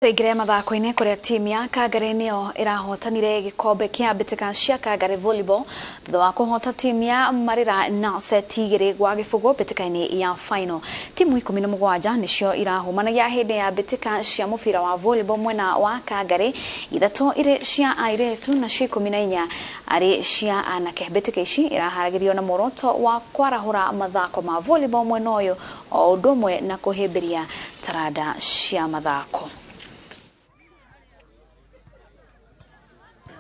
Tũingĩre mathako-inĩ kũrĩa timu ya Kangari nĩyo ĩrahotanire gĩkombe kĩa mbĩtĩka cia Kangari Volleyball thutha wa kũhota timu ya Marĩra na seti 2-0 mbĩtĩka-inĩ ya final. Timu 17 nĩcio irahũmanagia hĩndĩ ya mbĩtĩka cia mũbira wa volleyball mwena wa Kangari, 3 irĩ cia airĩtu nacio 14 arĩ cia anake. Mbĩtĩka ici iraharagĩrio na muoroto wa kwarahũra mathako ma volleyball mwena ũyũ o ũndũ ũmwe na kũhĩmbĩria taranda cia mathako.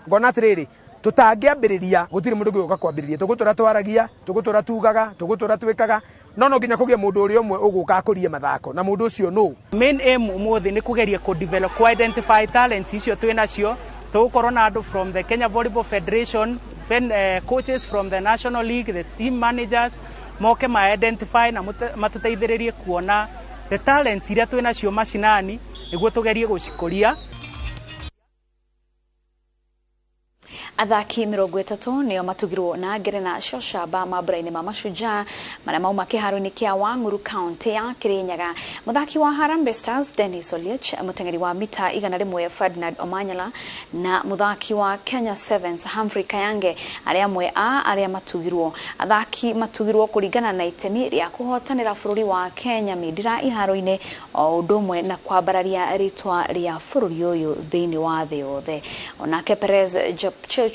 Ngona atiriri tutangĩambĩrĩria gũtirĩ mũndũ ũngĩ ũgũka kwambĩrĩria, tũgũtũra twaragia, tũgũtũra tugaga, tũgũtũra twĩkaga, no no nginya kũgĩe mũndũ ũrĩa ũmwe ũgũka akũrie mathako, na mũndũ ũcio nũ? Main aim ũmũthĩ nĩ kũgeria kũ develop, kũ identify talents icio twĩ nacio. Tũgũkorwo na andũ from the Kenya Volleyball Federation, then coaches from the National League, the team managers moke ma identify na matũteithĩrĩrie kuona the talents iria twĩ nacio macinani nĩguo tũgerie gũcikũria. Athaki 30 nĩo matugirwo na ngerenwa cia ũcamba mambura-inĩ ma Mashujaa marĩa mauma kĩharo-inĩ kĩa Wang'uru kaunti ya Kirinyaga. Mũthaki wa Harambee Stars Dennis Oliech, mũteng'eri wa mita 100 Ferdinand Omanyala na mũthaki wa Kenya Sevens Humphrey Kayange arĩa amwe a arĩa matugirwo. Athaki matugirwo kũringana na itemi rĩa kũhotanĩra bũrũri wa Kenya mindira iharo-inĩ o ũndũ ũmwe na kwambararia rĩtwa rĩa bũrũri ũyũ thĩinĩ wa thĩ yothe. Onake Perez Jepchirchir,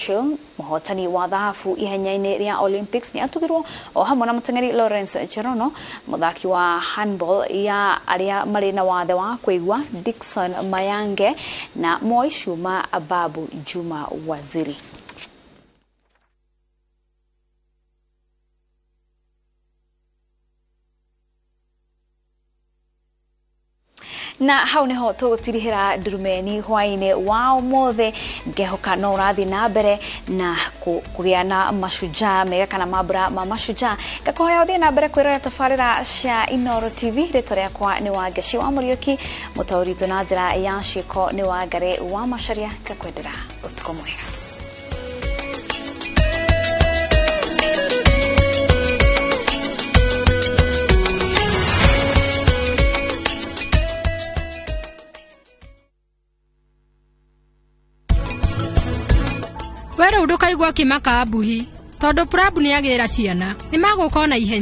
mũhotani wa thahabu ihenya-inĩ rĩa Olympics, nĩ atugirwo o hamwe na mũteng'eri Lawrence Cherono, mũthaki wa handball ya arĩa marĩ na wathe wa kũigua Dickson Mayange na Moi Shuma Ababu Juma Waziri. Na hau niho tũgũtirihĩra ndurumeni hwaĩ-inĩ wa ũmũthĩ. Ngehoka no ũrathiĩ na mbere na kũgĩa na mashujaa mega kana mambura ma mashujaa. Ngakũhoya ũthiĩ na mbere kwĩrorera tabarĩra cia Inooro TV. Rĩtwa rĩakwa nĩ Wangeci wa Mũriũki, mũtaũri witũ na njĩra ya ciĩko nĩ Wangari wa Macharia. Ngakwendera ũtukũ mwega. We rĩu ndũkaigua ũkĩmaka mbuhi tondũ Prab nĩagĩra ciana nĩmagũka ona ihenya.